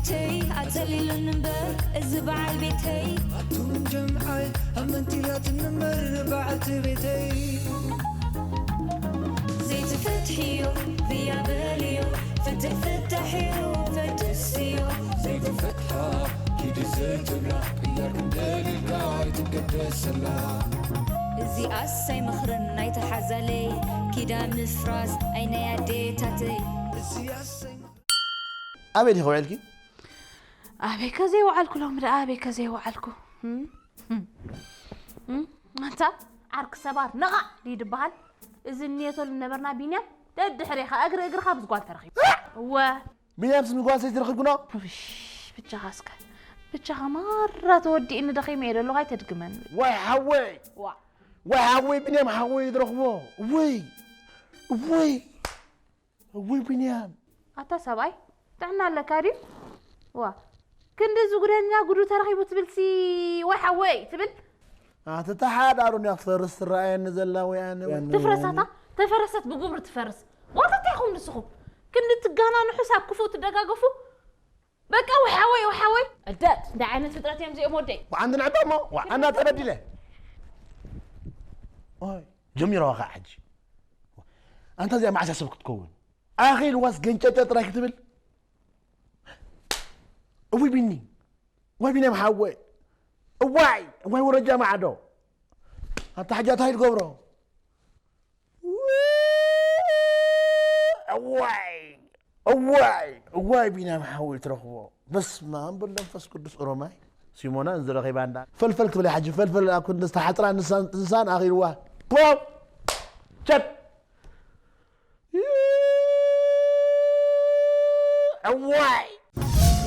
ተይ ኣጸሊሉኒ እምበር እዚ በዓል ቤተይ። ኣቱም ጀምዓይ ኣብ መንትያት ንመር በዓልቲ ቤተይ። ዘይትፈትሕዮ ብያ በልዮ፣ ፍትሕ ፍታሕዮ ፈትስዮ። ዘይትፈትሓ ኪዲ ዘይትብላ፣ ቅያር ክንደሊልካ ኣይትገደሰላ። እዚኣስ ኣይመኽርን ናይቲ ሓዛለይ፣ ኪዳን ምፍራስ ኣይ ናይ ኣዴታተይ። እዚኣስ ኣይመኽርን። ኣበይ ዲኺ ውዒልኪ? ኣበይ ከ ዘይወዓልኩ ሎሚ ደኣ፣ ኣበይ ከ ዘይወዓልኩ? እም? እም? እም? ኣንታ ዓርኪ ሰባር ነቓዕ ድዩ ዝበሃል? እዚ እንየተሉ ነበርና ቢንያም፣ ደድሕሬኻ እግሪ እግርኻ ምስ ጓል ተረኺቡ። እወ። ቢንያም ምስ ጓል ሰይቲ ረኺብኩ ዶ? ውሽ፣ ብቻኻ እስከ። ብቻኻ ማራ ተወዲእኒ ደኺመ እየ ደለኹ ኣይተድግመኒ። ዋይ ሓወይ። ዋ። ዋይ ሓወይ ቢንያም ሓወይ ዝረኽቦ። ውይ። ውይ። ውይ ቢንያም። ኣታ ሰብኣይ፣ ጥዕና ኣለካ ድዩ? ዋ። ክንዲ ዝጉደኛ ጉዱ ተረኺቡ ትብልሲ ወይ ሓወይ ትብል? ኣቲ ተሓዳሩ እንዲያ ክትፈርስ ትረኣየኒ ዘላ ወይ ኣነ ወይ ኣነ ትፍረስ ወይ ኣታ፣ ኣነ። ተፈረሰት ብግብሪ ትፈርስ። ዋታ እንታይ ኢኹም ንስኹም? ክንዲ ትጋናንሑ ሳብ ክፉእ ትደጋገፉ? በቃ ወይ ሓወይ ወይ ሓወይ። እደት፣ እንታይ ዓይነት ፍጥረት እዮም እዚኦም ወደይ? ወዓንዲ ንዕባ እሞ፣ ወዓና ተበዲለ። ኦይ፣ ጀሚረዋ ኸዓ ሕጂ። ኣንታ እዚኣ መዓስ እያ ሰብ ክትከውን? ኣኺል ዋስ ገንጨጨ ጥራይ ክትብል? እውይ ቢኒ፣ ወይ ቢኒ ሓወይ። እዋይ፣ እዋይ ወረጃ ማዕዶ። ኣታ ሕጂ ኣታ ኢል ገብሮ። እዋይ፣ እዋይ፣ እዋይ ቢንያም ሓወይ ትረኽቦ። በስመ ኣብ ወወልድ ወመንፈስ ቅዱስ ኦሮማይ። ሲሞና እንዝረኺባ እንዳ ፈልፈል ክትብለይ ሓጂ ፈልፈል ኣብ ክንዲ ዝተሓጽራ ንሳን ጥንሳን ኣኺልዋ። ፖው! ቸት! እዋይ!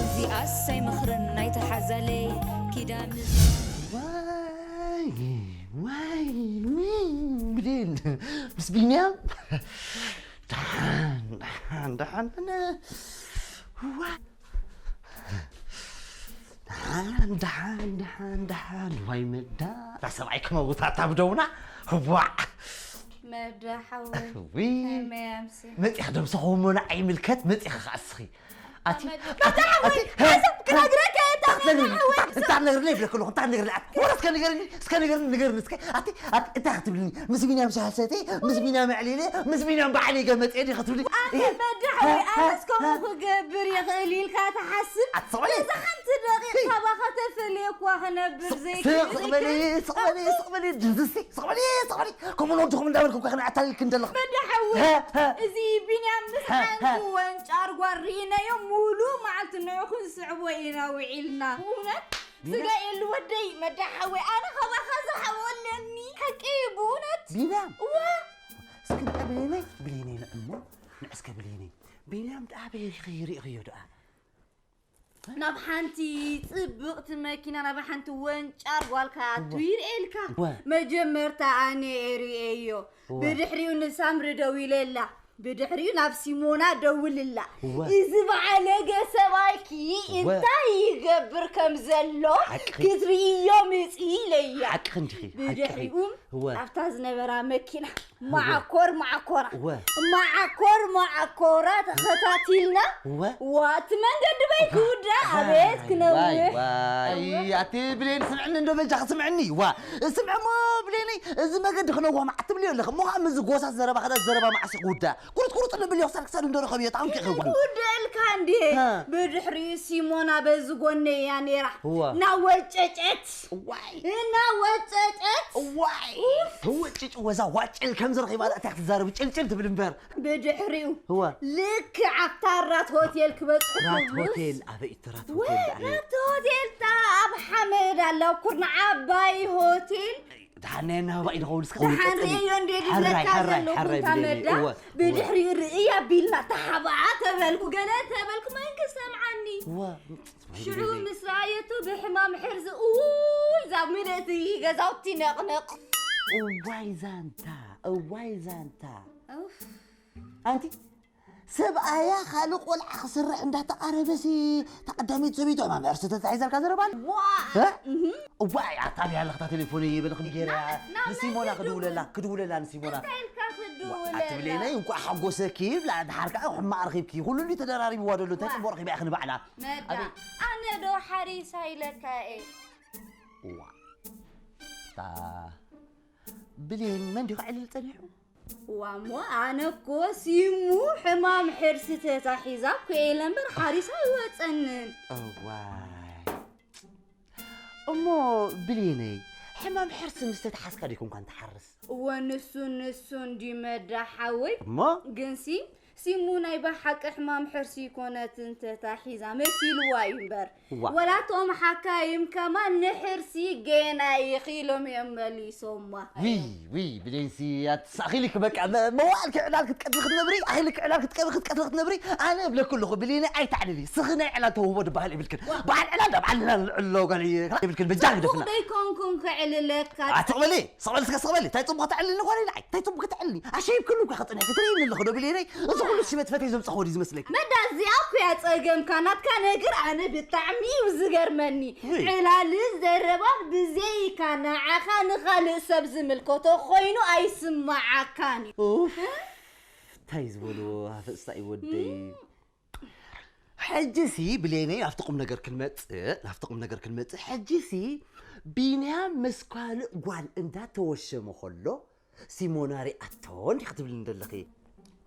እዚኣስ ኣይመኽርን ናይቲ ሓዛለይ ኪዳን። ዋይ፣ ዋይ፣ ውይ፣ ብሌን ምስ ቢንያም። ደሓን፣ ደሓን፣ ደሓን፣ ምን? ዋ። ደሓን፣ ደሓን፣ ደሓን፣ ደሓን፣ ዋይ መዳ። እታ ሰብኣይ ክመውታ እታ ብደውና። ዋዕ። መዳ ሓወይ። ውይ። ከመይ ኣምሲ? መጺኻ ደምሰኹ እሞ ንዓይ ይምልከት፣ መጺኻ ኸዓ እስኺ። ኣቲ፣ መዳ ኣቲ፣ ሓወይ፣ ኣቲ፣ ሓሳብ ክነግረካ እየ፣ እታ እንታይ መዳ ሓወይ። እንታይ፣ እንታይ ነግርኒ ይብለክ ኣለኹ፣ እንታይ ነግርኒ? ኣቲ፣ ወላ እስከ ንገርኒ፣ እስከ ንገርኒ፣ ንገርኒ እስከ። ኣቲ፣ ኣቲ፣ እንታይ ክትብልኒ? ምስ ቢንያም ሻሂ ሰትየ፣ ምስ ቢንያም ኣዕሊለ፣ ምስ ቢንያም በዓል ገመፀ ድየ ክትብልኒ? ኣቲ፣ እየ። መዳ ሓወይ፣ ሀ፣ ሀ፣ ኣነስ ከምኡ ሀ። ክገብር ይኽእል ኢልካ ትሓስብ? ኣቲ፣ ሰብኣይ። እዛ ሓንቲ ደቂቕ ሂ። ካባኻ ተፈልየ እኳ ክነብር ስቕ፣ ዘይክእል ስቕ በሊ፣ እከ። ስቕ በሊ፣ ስቕ በሊ፣ ድንዝስቲ፣ ስቕ በሊ፣ ስቕ በሊ። ከምኡ ንወድኹም እንዳበልኩ እኳ ክነዕታልልክ እንደለኹ። መዳ ሓወይ፣ ሀ፣ ሀ። እዚ ቢንያም ምስ ሀ፣ ሓንቲ ሀ። ወንጫር ጓል ርኢናዮ፣ ሙሉእ መዓልቲ ንዑ ክንስዕቦ ኢና ውዒልና። ብእውነት ቢንያም? ስጋ የሉ ወደይ፣ መዳ ሓወይ፣ ኣነ ካባኻ ዝሓቦ ኣለኒ። ሓቂ እዩ፣ ብእውነት። ቢንያም? እዋ። እስኪ እንዳ ብሌነይ፣ ብሌነይ ንዕሞ፣ ንዕስከ ብሌነይ። ቢንያም ደኣ ኣበይ ሪኢኽዮ ደኣ? ናብ ሓንቲ ጽብቕቲ መኪና፣ ናብ ሓንቲ ወንጫር ጓልካ እወ። ኣቱ ይርእየልካ። እወ። መጀመርታ ኣነ እርእየዮ። እወ። ብድሕሪኡ ንሳምሪ ደዊለላ። ብድሕሪኡ ናብ ሲሞና ደውልላ። እወ። እዚ በዓለገ ሰብኣይኪ እወ። እንታይ ይገብር ከም ዘሎ ሓቅኺ። ክትርእዮ ምጺ ኢለያ። ሓቅኺ እንዲኺ፣ ሓቅኺ። ብድሕሪኡ እወ። ኣብታ ዝነበራ መኪና እወ። ማዓኮር ማዓኮራ። እወ። ማዓኮር ማዓኮራ ተኸታቲልና። እወ። ዋ፣ እቲ መንገዲ በይ ክውዳእ፣ ኣቤት ክነውሕ። ዋይ፣ ዋይ፣ ኣቲ ብሌን ስምዕኒ እንዶ በጃኺ ስምዕኒ። ዋ፣ ስምዕሞ ብሌነይ፣ እዚ መገዲ ክነውሖ መዓት ትብልዮ ኣለኺ። እሞ ኸዓ ምስዚ ጎሳስ ዘረባ ኸዳ ዘረባ መዓስ እዩ ክውዳእ? ቁርጥ ቁርጥ ንብል እዩ፣ ክሳድ ክሳድ እንዶ ረኸብዮ፣ ጣዕምኪ ይኸውን። ክውደልካ እንዴ? ሃ። ብድሕሪኡ ሲሞና በዚ ጎነይ እያ ነይራ። እወ። እናወጨጨት። እዋይ። እናወጨጨት። እዋይ። ኡፍ። ተወጭጭ ወዛ ዋጭል ከም ዝረኺባ እታ ክትዛረብ ጭልጭል ትብል እምበር። ብድሕሪኡ እወ። ልክዕ ኣብታ ራት ሆቴል ክበጽሑ ራት ክብሉስ። ሆቴል ኣበይ እቲ ራት ወይ ሆቴል ደኣ? ራት ሆቴል እታ ኣብ ሓመድ ኣላ ኩርና ዓባይ ሆቴል። ደሓን ናይ ኣናባባይ ንኸውን እስከ ደሓን ቀጽሊ። ርእዮ እንዴ ሓራይ፣ ድብለካ ሓራይ፣ ዘለኹ ሓራይ እታ ብለኒ። መዳ እወ፣ እወ። ብድሕሪኡ ርእይ ኣቢልና ተሓባኣ ተበልኩ፣ ገለ ተበልኩ፣ መን ክሰምዓኒ? እወ። ሽዑ ምስ ረኣየቶ ብሕማም ሕርዚ፣ እውይ፣ እዛ ምልእቲ ገዛውቲ ነቕነቕ። እዋይ ዛንታ፣ እዋይ ዛንታ። ኡፍ። ኣንቲ ሰብኣያ ካልእ ቆልዓ ክስርሕ እንዳተቓረበሲ፣ እታ ቀዳመይቲ ሰበይቱ ሕማም ሕርሲ ተታሒዛልካ ዘረባ ኣሎ። ዋ! እ? እህ። እዋይ፣ ኣታ ኣበይ ኣለኽታ ቴሌፎን እየ በልኽኒ ገይረ። ናብ፣ ናብ ንሲሞና መን ክድውለላ፣ ክድውለላ ንሲሞና። እንታይ ኢልካ ክድውል? ኣቲ ብሌነይ እንኳዕ ሓጎሰኪ ይብላ። ድሓር ከዓ ሕማቕ ረኺብኪ። ኩሉ እንዲ ተደራሪብዋ ዘሎ እንታይ ጽቡቕ ረኺባ ኢኺ ንባዕላ። መዳ ኣበይ? ኣነ ዶ ሓሪሳ ኢለካ እየ። ዋ እታ ብሌን መን ድዩ ክዕልል ጸኒሑ? ዋሞ ኣነ እኮ ሲሙ ሕማም ሕርሲ ተታሒዛ እኮ ኢለ እምበር ሓሪሳ ኣይወፀንን። እዋይ እሞ ብሌነይ ሕማም ሕርሲ ምስ ተተሓዝካ ዲኩም ካን ትሓርስ? እወ ንሱ ንሱ እንዲ መዳ ሓወይ እሞ ግንሲ ሲሙ ናይ ብሓቂ ሕማም ሕርሲ ይኮነትን ተታሒዛ መሲልዋ እዩ እምበር ዋ። ወላቶም ሓካይም ከማን ንሕርሲ ገና ኢኺ ኢሎም እዮም መሊሶማ። ዊ ዊ ብሌንሲ ኣትሳኺልክ በቃ መ- መዋእልክ ዕላል ክትቀትሊ ክትነብሪ ኣኺልክ ዕላል ክትቀትሊ ክትቀትሊ ክትነብሪ ኣነ እብለክ ኣለኹ ብሌነ ኣይተዕልሊ ስኺ ናይ ዕላል ተውህቦ ድበሃል ይብልክን በዓል ዕላል ዳ በዓል ዕላል ንዕሎ ጋል ይብልክን በጃ ግደፍና ቡቕደይ ኮንኩን ክዕልለካ ኣትቕበሊ ስቕበሊ ስከ ስቕበሊ እንታይ ጽቡቕ ተዕልኒ ጓል ኢልዓይ እንታይ ጽቡቕ ከተዕልኒ ኣሸይብ ክሉ እኳ ክጽንሕ ክትርእይኒ ኣለኹ ዶ ብሌነይ እዚ ኩሉ ሽመት ፈተይ ዘምጻኹ ድዩ ዝመስለኪ መዳ እዚኣ እኮ እያ ጸገምካ ናትካ ነገር ኣነ ብጣዕሚ እዩ ዝገርመኒ ውይ። ዕላልን ዘረባን ብዘይካ ንዓኻ ንኻልእ ሰብ ዝምልከቶ ኮይኑ ኣይስማዓካን እዩ ኡፍ እንታይ ዝበሉ ኣፈስታ እዩ ወደይ ሕጂ ሲ ብሌነይ ናብቲ ቁም ነገር ክንመጽእ ናብቲ ቁም ነገር ክንመጽእ ሕጂ ሲ ቢንያም ምስ ካልእ ጓል እንዳተወሸመ ከሎ ሲሞና ሪኣቶ እንዲ ክትብልኒ ዘለኺ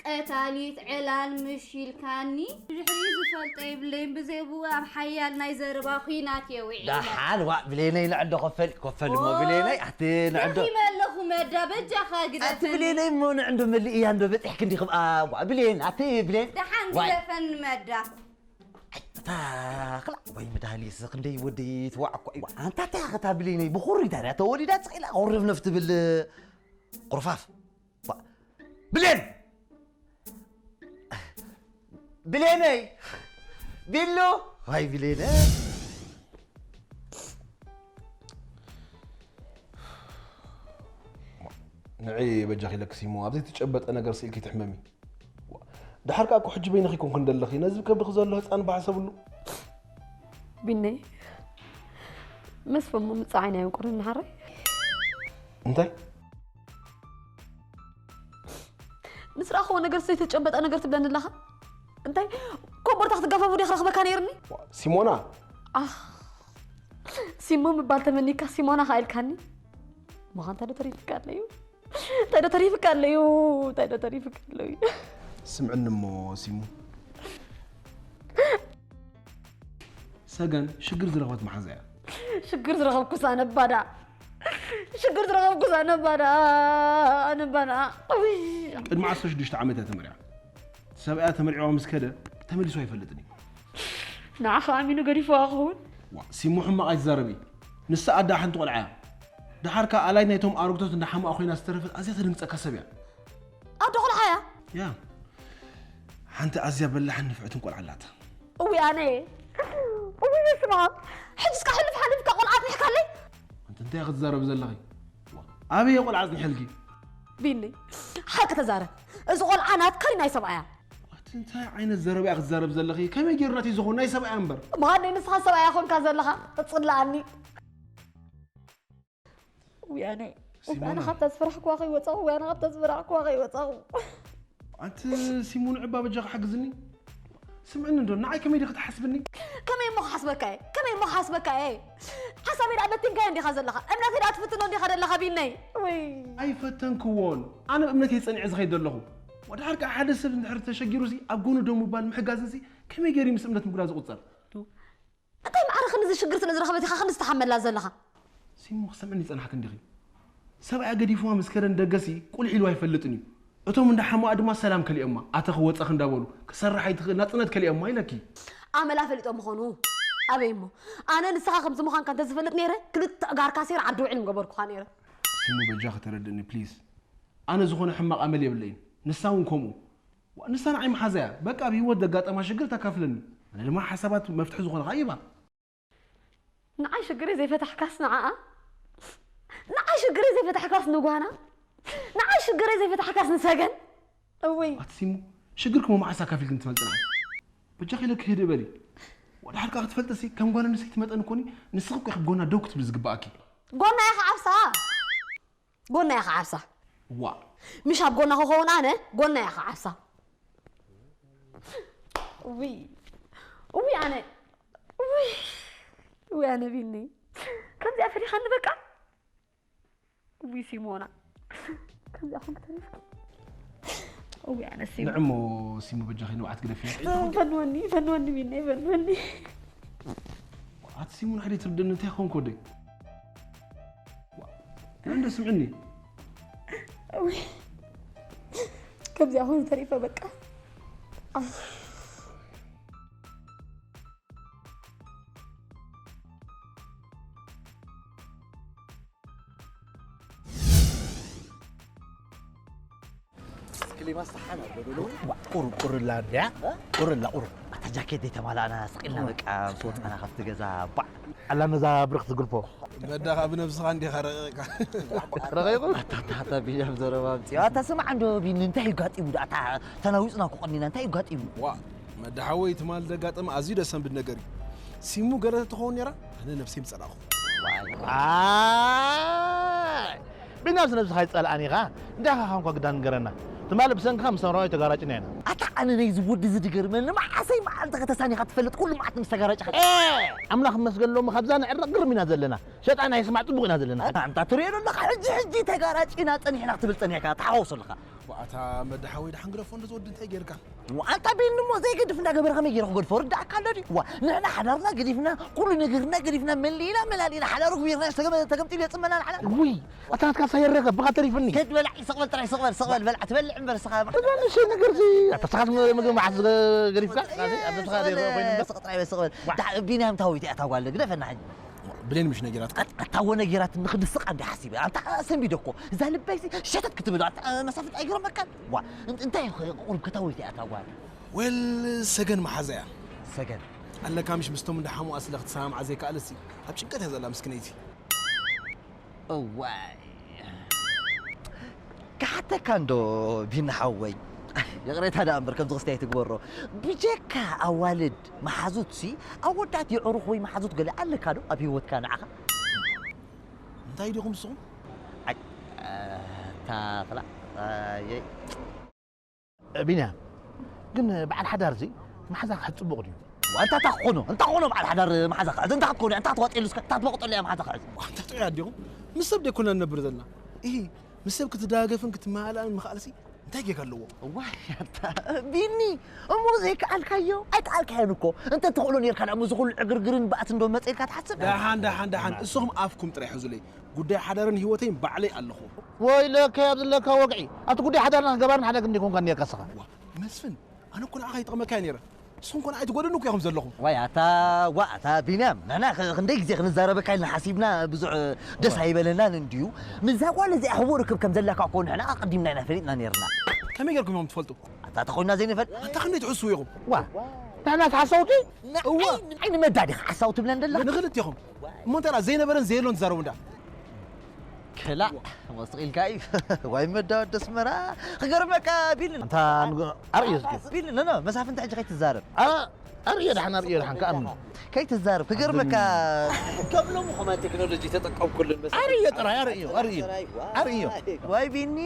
ቀታሊት ዕላል ምሽ ኢልካኒ ድሕሪ ዝፈልጦ ይብለይን ብዘይ ብኡ ኣብ ሓያል ናይ ዘረባ ኲናት እየ ውዒለ ደሓን ዋእ ብሌነይ ንዕዶ ኮፈል ኮፈል እሞ ብሌነይ ኣቲ ንዕዶ ደኺመ ኣለኹ መዳ በጃኻ ኣቲ ግደፈኒ ብሌነይ እሞ ንዕዶ መሊእ እያ እንዶ በፂሕክ እንዲኽም ዋእ ብሌን ኣቲ ብሌን ደሓን ዋይ ግደፈኒ መዳ እታ ክላ ወይ መድሃኒ ስኽ እንደይ ወደይ ትዋዕ እኮ እዩ ኣንታ እንታይ ከታ ብሌነይ ብኹሪ ታዲያ ተወሊዳ ፅኢላ ቁርብ ነፍ ትብል ቁርፋፍ ዋ፣ ብሌን ብሌነይ ቢሉ ዋይ ብሌነ ንዒ በጃኺ ለክሲሞ ኣብ ዘይተጨበጠ ነገር ስኢልኪ ትሕመሚ ድሓር ከዓ እኮ ሕጂ በይንኺ ኮንኩ እንደለኺ ነዚ ከብድኺ ዘሎ ህፃን ባሕሰብሉ ቢነይ መስፈሞ ምፅዓይና እዮም ቁርን ንሓረይ እንታይ ምስ ረኣኽዎ ነገር ዘይተጨበጠ ነገር ትብለኒ ኣለኻ እንታይ ኮቦርታ ክትጋፈፉ ዲያ ክረኽበካ ነይርኒ ሲሞና ኣኽ ሲሞ ምባል ተመኒካ ሲሞና ኸዓ ኢልካኒ ምዃን እንታይ ዶ ተሪፍካ ኣለዩ እንታይ ዶ ተሪፍካ ኣለዩ እንታይ ዶ ተሪፍካ ኣለዩ ስምዕኒ እሞ ሲሙ ሰገን ሽግር ዝረኸበት መሓዛ እያ ሽግር ዝረኸብኩስ ኣነ ባዳ ሽግር ዝረኸብኩስ ኣነ ባዳ ኣነ ባዳ ቅድሚ ዓሰርተ ሽዱሽተ ዓመት እያ ተመርዓ ሰብኣያ ተመርዒዋ ምስ ከደ ተመሊሱ ኣይፈልጥን እዩ ንዓኻ ኣሚኑ ገዲፍዋ ክኸውን ዋ፣ ሲሙ ሕማቕ ኣይትዛረቢ ንሳ ኣዳ ሓንቲ ቆልዓ እያ ደሓር ከኣ ኣላይ ናይቶም ኣረግቶት እንዳ ሓማኣ ኮይና ዝተረፈት ኣዝያ ተደንግጸካ ሰብ እያ ኣዶ ቆልዓ እያ ያ ሓንቲ ኣዝያ በላሕን ንፍዕትን ቆልዓ ኣላታ እውይ ኣነ እውይ በስመ ኣብ ሕጂ እስካ ሕልፍ ሓሊፍካ ቆልዓ ኣጽኒሕካለይ ኣንቲ እንታይ ክትዛረቢ ዘለኺ ኣበየ ቆልዓ ኣጽኒሐልኪ ቢኒ ሓቂ ተዛረብ እዚ ቆልዓ ናትካ ናይ ሰብኣያ ኣቲ እንታይ ዓይነት ዘረባ ክትዛረብ ዘለኺ ከመይ ገይሩ ናተይ ዝኾን ናይ ሰብኣያ እምበር መሃነይ ንስኻ ሰብኣያ ኮንካ ዘለኻ ትፅላኣኒ ውያነ ኣነ ካብታ ዝፈራሕክዋ ከይወፃኹ ውያነ ካብታ ዝፈራሕክዋ ከይወፃኹ ኣንቲ ሲሙን ዕባ በጃ ክሓግዝኒ ስምዕኒ እንዶ ንዓይ ከመይ ዲኺ ትሓስብኒ ከመይ እሞ ክሓስበካ እየ ከመይ እሞ ክሓስበካ እየ ሓሳበይ ደኣ በቲንካዮ እንዲኻ ዘለኻ እምነተይ ደኣ ትፍትኖ እንዲኻ ዘለኻ ቢነይ ወይ ኣይፈተንክዎን ኣነ ብእምነተይ ፀኒዐ ዝኸይድ ዘለኹ ወድሓር ከዓ ሓደ ሰብ እንድሕር ተሸጊሩ ሲ ኣብ ጎኑ ደው ምባል ምሕጋዝ ሲ ከመይ ገይሩ ምስ እምነት ምጉዳል ዝቁፀር እንታይ ማዕረ ክንዚ ሽግር ስለ ዝረኸበት ኢኻ ክንዚ ዝተሓመላ ዘለኻ ሲሙ ክሰምዕኒ ይጸናሕክ እንዲኺ ሰብኣያ ገዲፍዋ ምስ ከደ ንደገሲ ቁልሕ ኢሉ ኣይፈልጥን እዩ እቶም እንዳ ሓሙኣ ድማ ሰላም ከሊኦማ ኣተኺ ወጸኺ እንዳበሉ ክሰርሕ ኣይትኽእል ናጽነት ከሊኦማ ኢለኪ ኣመላ ፈሊጦም ምኾኑ ኣበይ እሞ ኣነ ንስኻ ከምዚ ምዃንካ እንተዝፈልጥ ነይረ ክልተ ጋርካ ሴር ዓዲ ውዕል ምገበርኩኻ ነይረ ሲሙ በጃኺ ተረድእኒ ፕሊዝ ኣነ ዝኾነ ሕማቕ ኣመል የብለይን ንሳ እውን ከምኡ ንሳ ንዓይ መሓዛ እያ በቃ ኣብ ህይወት ዘጋጠማ ሽግር ተካፍለኒ ኣነ ድማ ሓሳባት መፍትሒ ዝኾነ ከዓ ይባ ንዓይ ሽግረይ ዘይፈታሕካስ ንዓኣ ንዓይ ሽግረይ ዘይፈታሕካስ ንጓና ንዓይ ሽግረይ ዘይፈታሕካስ ንሰገን እውይ ኣትሲሙ ሽግርኩም መዓስ ኣካፊልክን ትፈልጥና በጃኺ ኢለ ክህድ በሊ ወድሓር ከዓ ክትፈልጥሲ ከም ጓል ኣንስተይቲ መጠን ኮኒ ንስኺ እኮ ኢኺ ጎና ደው ክትብሊ ዝግባኣኪ ጎና ኢኻ ዓብሳ ጎና ኢኻ ዓብሳ ዋ ምሽ ኣብ ጎና ክኸውን ኣነ ጎና እያ ክዓሳ። ውይ ውይ ኣነ ውይ ውይ ኣነ ቢኒ ከምዚኣ ፈሪኻኒ በቃ። ውይ ሲሞና ከምዚኣ ኮንክ ተሪፍኪ። ውይ ኣነ ሲሞ ንዕሞ ሲሞ በጃኺ ንብዓት ግደፍያ። ፈንወኒ ፈንወኒ ቢኒ ፈንወኒ። ኣቲ ሲሞ ንሕደይ ትርደኒ እንታይ ኾንክ ወደይ? እንደ ስምዕኒ ከምዚኣ ኮይኑ ተሪፈ በቃ። ክሊማ ስተሓን ኣሎ ዶ ቁሩብ ቁርላ እንድያ ቁርላ ቁሩብ ኣታ ጃኬት ዘይተማላእና ስቂልና በቃ ምስ ወፃና ካብቲ ገዛ ባዕ ኣላ ነዛ ብርክ ትግልፎ መዳኻ ብነብስኻ እንዲኻ ረቂቕካ ረቂቑ ኣታታታ ቢጃም ዘረባ ኣምፅኡ ኣታ ስማዕ እንዶ ቢኒ እንታይ እዩ ጋጢሙ ዳ ኣታ ተናዊፅና እኮ ቀኒና እንታይ እዩ ጋጢሙ ዋ መዳሓወይ ትማል ዘጋጠመ ኣዝዩ ደስ ዘንብል ነገር እዩ ሲሙ ገለ ተትኸውን ነይራ ኣነ ነብሰይ ምፀላእኹ ቢናስ ነብስኻ ይጸልኣን ኢኻ እንታይ ኢኻ ኳ ግዳ ንገረና ትማሊ ብሰንክኻ ምስ ሰምራዊ ተጋራጭና ኢና ኣታ ኣነ ነይዚ ወዲ እዚ ድገርመኒ መዓሰይ መዓልቲ ከተሳኒኻ ትፈልጥ ኩሉ መዓልቲ ምስ ተጋራጭኻ ኣምላኽ መስገን ሎሚ ካብዛ ንዕረቕ ግርም ኢና ዘለና ሸጣን ኣይስማዕ ጽቡቕ ኢና ዘለና ኣንታ ትሪኦ ኣለኻ ሕጂ ሕጂ ተጋራጭ ኢና ጸኒሕና ክትብል ጸኒሕካ ተሓወሶ ኣለኻ ኣታ መዳሓወይ ድሓን ግደፎ እንደዚ ወዲ እንታይ ጌርካ ኣንታ ቢኒ እሞ ዘይገድፍ እንዳገበረ ከመይ ገይረ ክገድፎ ርዳእካ ኣሎ ድዩ ዋ ንሕና ሓዳርና ገዲፍና ኩሉ ነገርና ገዲፍና መሊእና መላሊእና ሓዳሩ ግቢርና ተገምጢሉ የፅመና ንዓና ውይ ኣታ ናትካ ሳየረከ ብኻ ተሪፍኒ ከድ በላዕ ይስቕበል ጥራይ ይስቕበል ስቕበል በላዕ ትበልዕ እምበር ስኻ እዛ ንእሽተይ ነገር ሲ ኣታ ስኻስ ምግቢ መዓስ ገሪፍካ ናተይ ኣብ ስኻ ኮይኑ እምበር ስቕ ጥራይ ስቕበል ቢንያም ታዊት እያ ታጓለ ግደፈና ሕጂ ብሌን ምሽ ነጊራትካ ኣታ ወ ነጊራት ንክድስቕ እንዲ ሓሲበ ኣንታ ሰንቢደ እኮ እዛ ልበይ ሲ ሸተት ክትብል ኣንታ መሳፍጥ ኣይገርመካን ዋ እንታይ ቁሩብ ከተወይቲ ኣታ ጓል ወል ሰገን መሓዛ እያ ሰገን ኣለካ ምሽ ምስቶም እንዳ ሓሙኣ ስለ ክትሰማምዓ ዘይከኣለሲ ኣብ ጭንቀት እያ ዘላ ምስክነይቲ እዋይ ክሓተካ እንዶ ቢኒ ሓወይ ይቕሬታ ደኣ እምበር ከምዚ ክስታይ ትግበሮ ብጀካ ኣዋልድ መሓዙት ሲ ኣወዳት የዕሩኽ ወይ መሓዙት ገለ ኣለካ ዶ ኣብ ህይወትካ ንዓኻ እንታይ ዲኹም ንስኹም ታኽላ ቢንያም ግን በዓል ሓዳር እዚ መሓዛ ክሕዝ ፅቡቕ ድዩ? እንታይ እንታይ ክኾኖ እንታይ ክኾኖ በዓል ሓዳር መሓዛ ክሕዝ እንታይ ክትኮኖ እንታይ ክትዋጥየሉ እስከ እንታይ ትበቕጠሉ እያ መሓዛ ክሕዝ እንታይ ጥዑያት ዲኹም ምስ ሰብ ደይኮና ንነብር ዘለና ኢሂ ምስ ሰብ ክትደጋገፍን ክትመሃላን ምኽኣልሲ እንታይ ጌጋ ኣለዎ? ዋይ ኣታ ቢኒ እሞ ዘይከኣልካዮ ኣይከኣልካዮን እኮ እንተ ትኽእሎ ኔርካ ደኣ ምስዚ ኩሉ ዕግርግርን ባእስን ዶ መጸ ኢልካ ትሓስብ? ደሓን ደሓን ደሓን እስኹም ኣፍኩም ጥራይ ሕዙለይ ጉዳይ ሓዳርን ህይወተይን ባዕለይ ኣለኹ። ወይለከ ኣብ ዘለካ ወግዒ፣ ኣቲ ጉዳይ ሓዳርና ገባርን ሓዳግን ደይኮንካ እኒአካ እስኻ። ዋ መስፍን፣ ኣነ እኮ ንዓኻ ይጠቕመካ እየ ነይረ። ንስኹም እኮ ንዓይ ትጎድእኒ እኮ ኢኹም ዘለኹም። ዋይ ኣታ፣ ዋእ ኣታ ቢንያም፣ ንሕና ክ-፣ ክንደይ ግዜ ክንዛረበካ ኢልና ሓሲብና ብዙሕ ደስ ኣይበለናን እንድዩ። ምስዛ ጓል እዚኣ ሕቡእ ርክብ ከም ዘለካ እኮ ንሕና ኣቐዲምና ኢና ፈሊጥና ነይርና። ከመይ ጌርኩም ኢኹም ትፈልጡ? ኣታ ተኾይንና ዘይንፈልጥ። ኣታ ክንደይ ትሕስዉ ኢኹም? ዋ፣ ንሕና ተሓሰውቲ? እወ። ንዓይ ንመዳ ዲኻ ሓሳው ትብለን ዘለኻ? ንኽልቴኹም። እሞ እንታይ ደኣ ዘይነበረን ዘየሎን ትዛረቡ እንዳ? ክላእ ሞስቕ ኢልካ እዩ። ዋይ መዳ ወዲ ኣስመራ። ክገርመካ ቢኒ። ኣንታ ንግ-፣ ኣርእዮ እስኪ። ቢኒ፣ ኖ፣ ኖ፣ መሳፍንቲ ሕጂ ከይትዛረብ። ኣ-፣ ኣርእዮ ደሓን፣ ኣርእዮ ደሓን፣ ከኣምኑ። ከይትዛረብ፣ ክገርመካ። ከም ሎሚ ኸማን ቴክኖሎጂ ተጠቀምኩሉን መሳፍንቲ። ኣርእዮ ጥራይ፣ ኣርእዮ፣ ኣርእዮ። ኣርእዮ። ዋይ ቢኒ።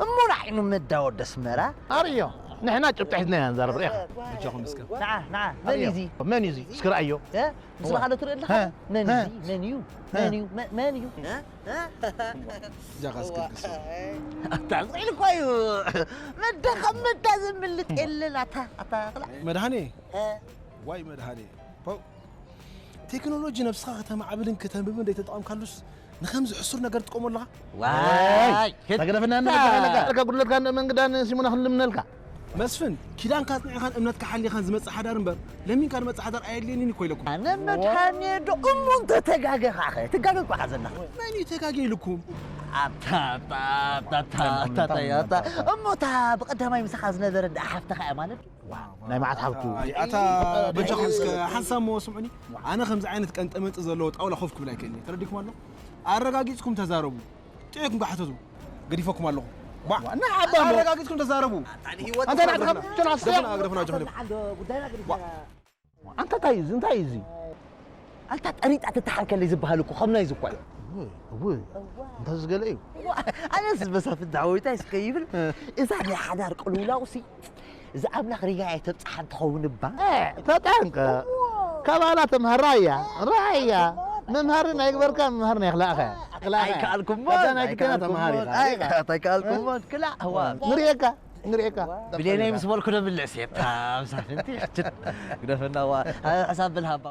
እሞ ንዓይ ንመዳ ወዲ ኣስመራ። ኣርእዮ። ንሕና ጭብጢ ሒዝና ኢና ንዛረብ፣ ርኢኻ። በጃኹም እስከ። ንዓ፣ ንዓ፣ መን እዩ እዚ? መን እዩ እዚ? እስኪ ረኣዮ። እ? ምስላ ካልእ ትርኢ ኣለኻ? እ? መን እዩ እዚ? መን እዩ? መን እዩ? መ-፣ መን እዩ? እ? እ? በጃኻ እስከ ንገሶ። ኣታ፣ ስቕ ኢሉ እኮ እዩ። መዳ ካብ መዳ ዝምልጥ የለን። ኣታ፣ ኣታ፣ ክላ- መድሃኔ። እ? ዋይ መድሃኔ። ፖው። ቴክኖሎጂ ነብስኻ ከተማዕብልን ከተንብብን ዘይተጠቐምካሉስ ንኸምዚ ሕሱር ነገር ትጥቀሞ ኣለኻ? ዋይ፣ ተገደፈና እንደ መድሃኔ ኣለካ። ኣለካ ጉድለትካ እንደ መንግዳን ሲሞና ክንልምነልካ። መስፍን፣ ኪዳንካ ኣጽኒዕኻን እምነትካ ሓሊኻን ዝመጽእ ሓዳር እምበር፣ ለሚንካ ዝመጽእ ሓዳር ኣየድልየንን እኮ ኢለኩም። ኣነ መድሃኔ ዶ እሞ እንተ ተጋገኻ ኸ? ትጋገ እኮ ኢኻ ዘለኻ። መን እዩ ተጋገ ኢልኩም? ኣታ፣ ኣታ፣ ኣታ፣ ኣታ፣ ኣታ፣ ኣታ፣ ኣታ። እሞ እታ ብቐዳማይ ምሳኻ ዝነበረ ደኣ ሓፍትኻ እያ ማለት ድዩ? ናይ መዓት ሓብቱ። ኣይ፣ ኣታ በጃኹም እስከ ሓንሳብ እሞ ስምዑኒ። ኣነ ከምዚ ዓይነት ቀንጠመንጢ ዘለዎ ጣውላ ኮፍ ክብል ኣይክእልን እየ። ተረዲእኩም ኣሎ? ኣረጋጊጽኩም ተዛረቡ። ጥዑይኩም ከሓተቱ ገዲፈኩም ኣለኹ። ዋ፣ ንዓባ እሞ። ኣረጋጊጽኩም ተዛረቡ። ኣንታ ንዓኻ፣ ጨና፣ ደፍና፣ ደፍና፣ ጨና። ዋ። ኣንታ እንታይ እዩ እዚ? እንታይ እዩ እዚ? ኣንታ ጠሪጣ ትተሓልከለይ ዝበሃል እኮ ከም ናይዚ እኮ እዩ። እውይ፣ እውይ፣ እንታዝስ ገለ እዩ። ኣነስ መሳፍንት ዳዊት ኣይስከ ይብል። እዛ ናይ ሓዳር ቅልውላውሲ፣ እዚ ኣምላኽ ሪጋ እየ ተብጽሓ እንትኸውን እባ። ተጠንቀ። እዋ። ካባላ ተምሃራ እያ። ራእያ። መምሃርን ኣይግበርካ፣ መምሃርን ኣይክላእኸ። ኣይክላእኸ። ኣይከኣልኩሞ፣ ከዛ ናይ ግዴና ኣይከኣልኩሞ፣ ተምሃር ኢኻ። ኣይከ-፣ ኣይከኣልኩሞ፣ ክላእ፣ እዋ። ንርእየካ፣ ንርእየካ። ብሌነይ ምስ በልኩ ዶ ብልዕስ እየ። እታ መሳፍንቲ፣ ሕችት፣ ግደፈና፣ እዋ። ሓሳብ ብል ሃባ።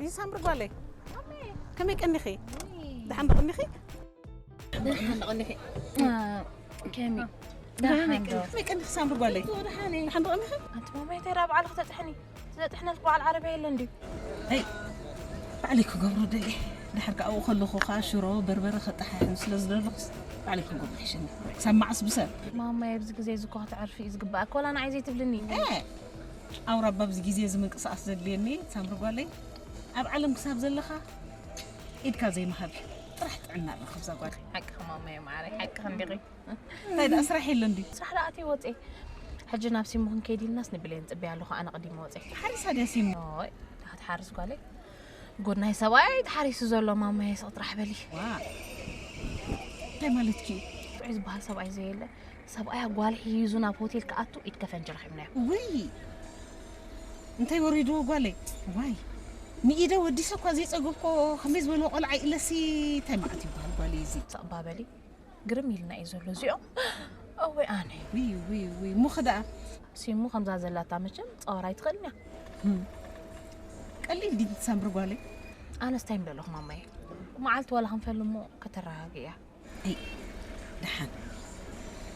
ይሳምሪ ጓለይ፣ ከመይ ቀኒኺ? ደሓን ዶ ቀኒኺ? ደሓን ዶ ቀኒኺ? አ፣ ከመይ? ደሓን ዶ? ከመይ ቀኒኺ ሳምሪ ጓለይ? ደሓን እየ። ደሓን ዶ ቀኒኺ? ኣንቲ ማማይ፣ እንታይ ደኣ ባዕልኺ ተጥሕኒ? ትዘጥሕነልኪ በዓል ዓረብያ የለን ድዩ? ኣይ፣ ባዕለይ ክገብሮ ደልየ። ድሓር ከኣ ኣብኡ ከለኹ ከኣ ሽሮ በርበረ ከጠሓሕን ስለ ዝደለኹስ፣ ባዕለይ ክገብሮ ይሕሸኒ። ክሳብ መዓስ ብሰብ? ማማይ፣ ኣብዚ ግዜ እዚ እኮ ክትዕርፊ እዩ ዝግባኣኪ። ወላ ንዓይ ዘይትብልኒ? እ፣ ኣውራ ኣብዚ ግዜ እዚ ምንቅስቓስ ዘድልየኒ፣ ሳምሪ ጓለይ። ኣብ ዓለም ክሳብ ዘለኻ ኢድካ ዘይምሃብ እዩ። ጥራሕ ጥዕና ኣለካ ኣብዛ ጓል። ሓቅኺ ማማየ ማዓረይ፣ ሓቅኺ እንዲኺ። እንታይ ደኣ ስራሕ የለን ድዩ? ስራሕ ደኣ ኣትየ ወፅየ። ሕጂ ናብ ሲሙ ክንከይድ ኢልናስ ንብሌን ንፅበያ ኣለኹ፣ ኣነ ቀዲመ ወፅየ። ሓሪሳ ድያ ሲሙ? ኦይ፣ ደኣ ትሓርስ ጓለይ። ጉድ ናይ ሰብኣይ ተሓሪሱ ዘሎ ማማየ፣ ስቕ ጥራሕ በሊ። ዋ። እንታይ ማለትኪ እዩ? ጥዑይ ዝበሃል ሰብኣይ ዘየለ። ሰብኣያ ጓል ሒዙ ናብ ሆቴል ክኣቱ ኢድ ከፈንጂ ረኺብናዮ። ውይ! እንታይ ወሪድዎ ጓለይ? ዋይ! ንኢደ ወዲሰ እኳ ዘይጸገብኮ ከመይ ዝበለ ቆልዓ ኢለሲ እንታይ መዓት ይበሃል ጓለይ እዚ? ሰቕ ባበሊ ግርም ኢልና እዩ ዘሎ እዚኦም። እወይ ኣነ። ውይ፣ ውይ፣ ውይ፣ እሞ ኸ ደኣ? ሲሙ ከምዛ ዘላታ መቸም ጸወራ ኣይትኽእልን እያ። ህም። ቀሊል ድዩ ትሰምሪ ጓለይ? ኣነስ እንታይ ምበለኹ ማማየ? መዓልቲ ዋላ ክንፈል እሞ ከተረጋግእያ። ኣይ፣ ደሓን።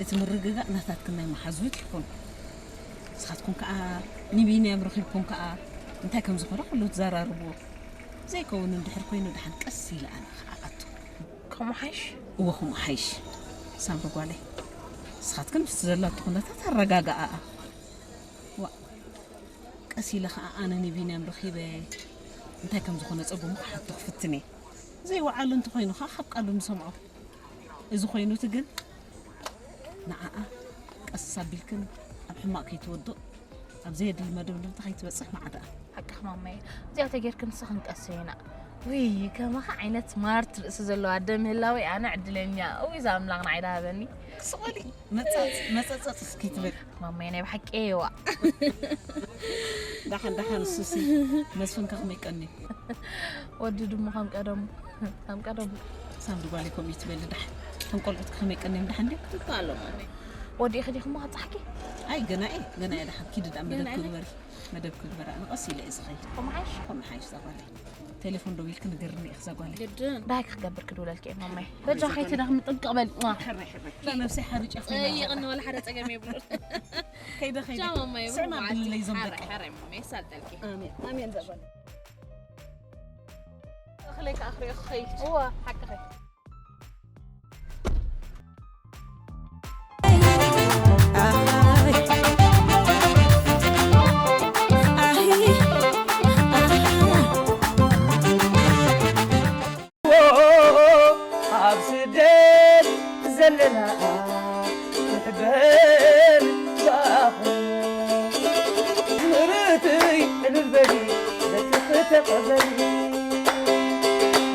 እቲ ምርግጋእ ናታትክን ናይ መሓዙት ይኹን። ንስኻትኩም ከኣ ንቢንያም ረኺብኩም ከኣ እንታይ ከም ዝኾነ ኩሉ ትዘራርብዎ። ዘይከውን እንድሕር ኮይኑ ደሓን ቀስ ኢለ ኣነ ክዓዓቱ። ከምኡ ሓይሽ? እወ፣ ከምኡ ሓይሽ። ሳምሪ ጓለይ፣ ንስኻትክን ምስቲ ዘላቶ ኩነታት ኣረጋግኣኣ። ዋእ፣ ቀስ ኢለ ኸኣ ኣነ ንቢንያም ረኺበ እንታይ ከም ዝኾነ ጸገሙ ክሓቶ ክፍትን እየ። ዘይወዓሉ እንተኾይኑ ኸኣ ካብ ቃሉ ንሰምዖ። እዚ ኾይኑ እቲ ግን ንዓኣ ቀስ ኣቢልክን ኣብ ሕማቕ ከይትወድቕ፣ ኣብ ዘየድሊ መደምደምታ ከይትበጽሕ መዓዳኣ። ሓቅኺ ማማየ፣ እዚኣ ተጌርክን ንስኽን ቀስ ኢና። ውይ፣ ከማኻ ዓይነት ስማርት ርእሲ ዘለዋ ኣደ ምህላወይ ኣነ ዕድለኛ። ውይ፣ እዛ ኣምላኽ ንዓይ ደሃበኒ። ስቕ በሊ፣ መጸጽ-፣ መጸጸጽ እስኪ ትበል። ማማየ ናይ ብሓቂ እየዋ። ደሓን፣ ደሓን፣ እሱሲ መስፍንከ ከመይ ቀንዩ? ወዲ ድሙ ከም ቀደሙ፣ ከም ቀደሙ። ሳምሪ ጓለይ ከምኡ ይትበሊ ደሓን። እቶም ቆልዑት ከመይ ቀንዮም ደሓን ድዮም? ትካሎም ኣነ። ወዲእኺ ዲኹም ኣብጻሕኪ? ኣይ፣ ገና እየ፣ ገና እየ ደሓን። ኪዲ ደኣ መደብ ገና እየ። ክግበር፣ መደብ ክግበር ኣነ ቀስ ኢለ እየ ዝኸይድ። ከምሓሽ? ከምሓሽ እዛ ጓለይ። ቴሌፎን ደዊልኪ ንገርኒ ኢኺ እዛ ጓለይ። ግድን። ዳይ ክገብር ክድውለልኪ እየ ማማይ። በጃ ከይትደኽሚ ጥንቅቕ በሊ። ዋ። ሕራይ፣ ሕራይ። እዛ ነብሰይ ሓሪጨ ኮይና። ጠይቕኒ ወላ ሓደ ጸገም የብሉን። ከይደ፣ ከይደ። ቻው ማማይ፣ ስዕና ብሩኽ መዓልቲ። ብልለይ እዞም ደቂ። ሕራይ፣ ሕራይ ማማይ፣ የሳልጠልኪ። ኣሜን፣ ኣሜን እዛ ጓለይ። እኽለይ ከኣ ክሪኦ ክኸይድ። እዋ፣ ሓቅኺ። ኣብ ስደት ዘለና ንሕበን ብኣኹም። ርትይ ዕልል በሊ፣ ደቅኺ ተቐበሊ።